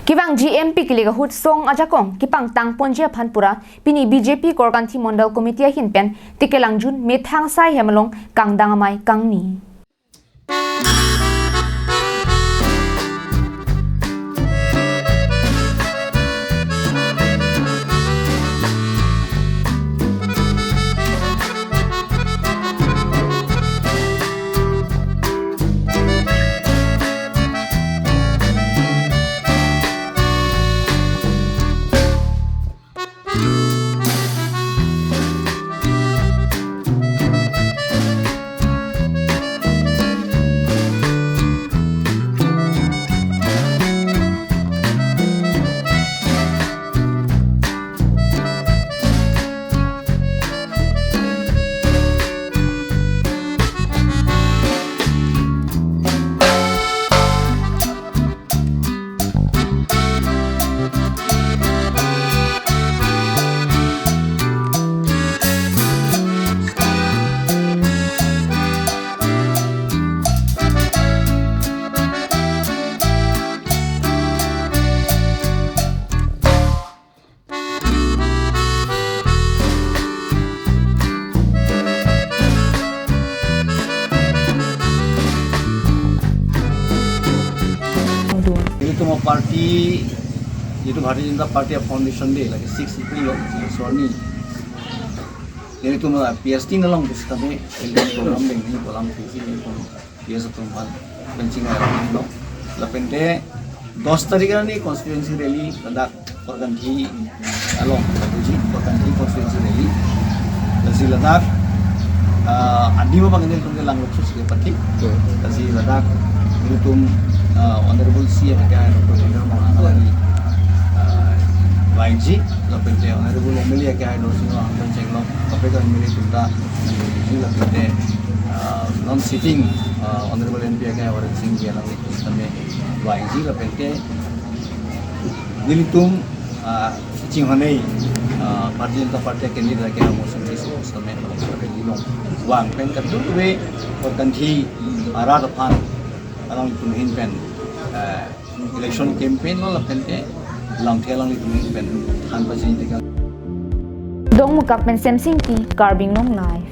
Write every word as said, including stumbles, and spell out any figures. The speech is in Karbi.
Kevangji M P kelek ahut song ajakong kepangtang ponji aphan pura pini B J P Korkanthi Mondal Committee ahin pen Tekelangjun methang sai hem along kangdang amei kangni. Nelitum party, yaitu Bharatiya Janata Party foundation day, lake six April lo, swarni. Nelitum P S T along discuss kami, nelitum program dengni, program sisi, nelitum P S atum aphan benching alam lo. Lapen te dos tarik arni constituency rally ladak Korkanthi along, Korkanthi constituency rally. Lasi ladak, ah, adim abang nelitum ke Langlokso si kepathe. Lasi ladak nelitum, ah, Honorable C M ke Doctor Tuliram Ronghang, ah, Y G, lapen te Honorable M L A ke Dorsing Ronghang Chenglong, kapekan M L A atum ta, lapen te, ah, non-sitting, ah, Honorable M P ke Warren Singh Bey alangli sitame Y G lapen te nelitum, ah, chinghonei, ah, Bharatiya Janata Party candidate ke Mosum Tisso sitame along rally along vang pen kadokave Korkanthi arat aphan alanglitum ahin pen, ah, election campaign lo lapen te Langthe alanglitum ahin pen than pachini tekang. Dongmukak pen Semsing Ingti, Karbi Anglong Live.